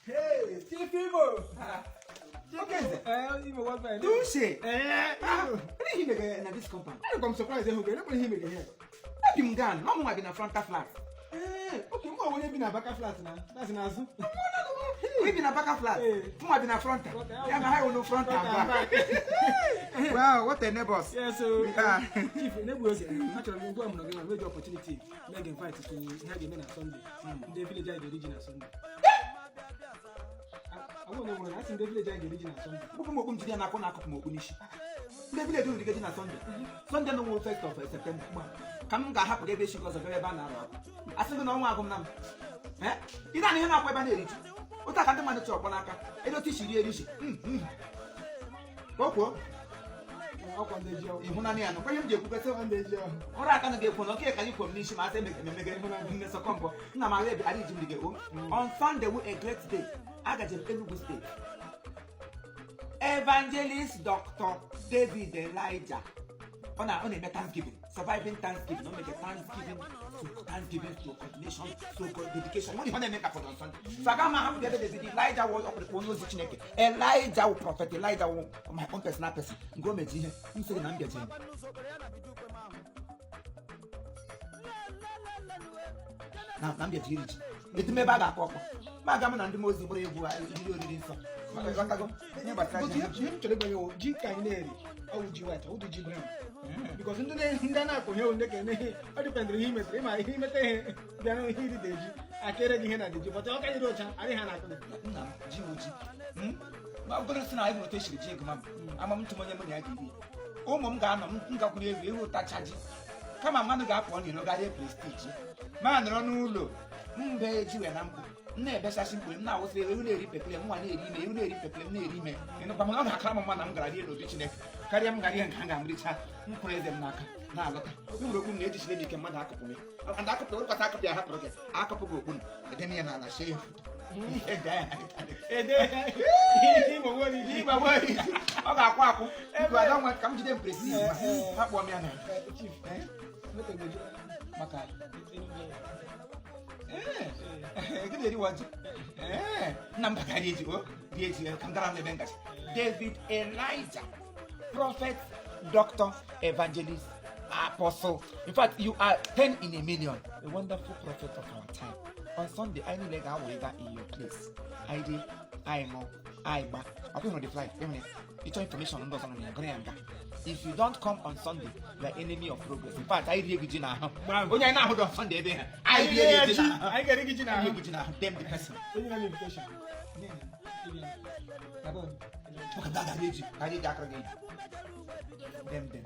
Hey, Chief Imo. Okenze. Eh, Imo what's my name? Uche. Eh, Imo. Kedu ihe i mege na this compound? Anọkwa m surprise ịhụ gị, elekwa ihe i mege here. Ebi m gan, na ọmụnwa bi na Frontal flat. Eh, okay, mụ onye bi na Baka flat na, that's n'azụ. Ị bi na Baka flat, Eh. mụnwa bi na Frontal. Ya na ha wụ Frontal Frontal back. back. Wow, what a neighbors. Yes, so Yeah. Chief, na-egbu oge, achọrọ m ugbu a mụrụ gị ma meji opportunity mee gị invite to ihe a ga-eme na Sunday. Ndị village anyị ga-eri ji na Sunday. Ọ bụrụ na nwere asị ndị village anyị ga-eri ji na Sunday. Okwu m okwu m jide ya n'akụ na-akụpụ m okwu n'isi. Ndị village unu ji na Sunday. Sunday no nwe first of September. Ka m ga-ahapụ gị ebe echi ọzọ gawa ebe a na-arụ ọkụ. Asị gị na ọnwa agụm na m. Eh? Ị na ihe na-akwa ebe a na-eri ji. Otu aka ndị mmadụ chọrọ ọkpọ n'aka. Ebe otu isi rie eri ji. Ka o kwuo, Ọkwa ndị ji ọhụụ. ịhụnanya ya nụkwa ihe m ji ekwukọta. Ọkwa ndị ji ọhụụ. Ọrụ aka na ga-ekwu na oke ka anyị kwuo m n'isi ma asị emeghe mmesọkọ mbọ nna m ahụ ebe adị ji m dị o. On Sunday wu a great day. Agaje m Enugu State. Evangelist Dr. David Elijah ọ na-eme Thanksgiving, surviving Thanksgiving. Ọ mege Thanksgiving to Thanksgiving to continuation to dedication. Ọ na-eme ka fọdụ on Sunday, so aga m ahapụ ebe David Elijah wụ ọkpụrụkpụ onye ozi Chineke. Elijah wụ prophet. Elijah wụ my own personal person nke o meji ihe m sịrị na m bịajere na m bịaji iri ji etu m ebe a ga-akọ ọkpọ ma aga m na ndị m ozi gbara egwu iri oriri nsọ. Maka ịghọtago ihe gbasara But ji. ihe m chọrọ ịgwa ya wụ, ji ka anyị na-eri ọwụ ji white, ọwụ ji brown, because ndị ndị a na-akụ ihe wụ ndị ka eme ihe ọ dependịrị ihe imetere ịma ihe imete ihe bịa na ihe iri dị ji akere gị ihe na dị ji, but ọ ka nyere ọcha adịghị ha na-akụ gị. Nna m, ji wụ ji. Ma ọ bụrụ sị na anyị nwere otu esiri ji ego ma m ama m ntụ onye mụ na ya ga-eri, ụmụ m ga-anọ m gakwuru ewu ewu tacha ji kama mmadụ ga-apụ n'iro gara prestige ma nọrọ n'ụlọ mbe ji wee na mkpu m na-ebesasị mkpu m na-awụsị ewu na-eri pekele m nwa na-eri ime ewu na-eri pekele m na-eri ime. Ịnụkwa mana ọ ga-akara m mma na m gara rie n'obi Chineke karịa m gara ihe nke a ga-amụricha m kwụrụ eze m n'aka na-alọta. Obi nwere okpu m na-ejisiri m ike mmadụ akụpụ m and akụpụ ụkwasị akụpụ ya hapụrụ gị akụpụ gị okpu m edeme ya n'ala shee ya foto. Ede ya. Ede Imo nwere iji. Igwe nwere isi. Ọ ga-akwụ akwụ. Biko, ada nwa ka m jide m prestige ma ha kpọọ m ya na Chief, moto goji. Maka ee gị na-eriwa ji. Ee, nna m bakara eji o rie ji ka m gara m ebe ngaji. David Elijah, prophet, doctor, evangelist, apostle, in fact you are 10 in a million, a wonderful prophet of our time. On Sunday anyị niile ga-awụ ịga in your place. Anyị rie, anyị ṅụọ, anyị gba akwụ. Hụrụ the flight ịhụrụ ya. Ịchọ information ndị ọzọ nọ na ya, gụrụ ya nga. If you don't come on Sunday, you are enemy of progress. In fact, anyị rie gị ji n'ahụ. Onye anyị na-ahụ dị on Sunday ebe ha, anyị rie gị ji n'ahụ. Anyị ga-eri gị ji Anyị n'ahụ. rie gị ji n'ahụ. Dem the person. Onye na invitation. Maka ga rie ji ka anyị ji akara gị dem dem.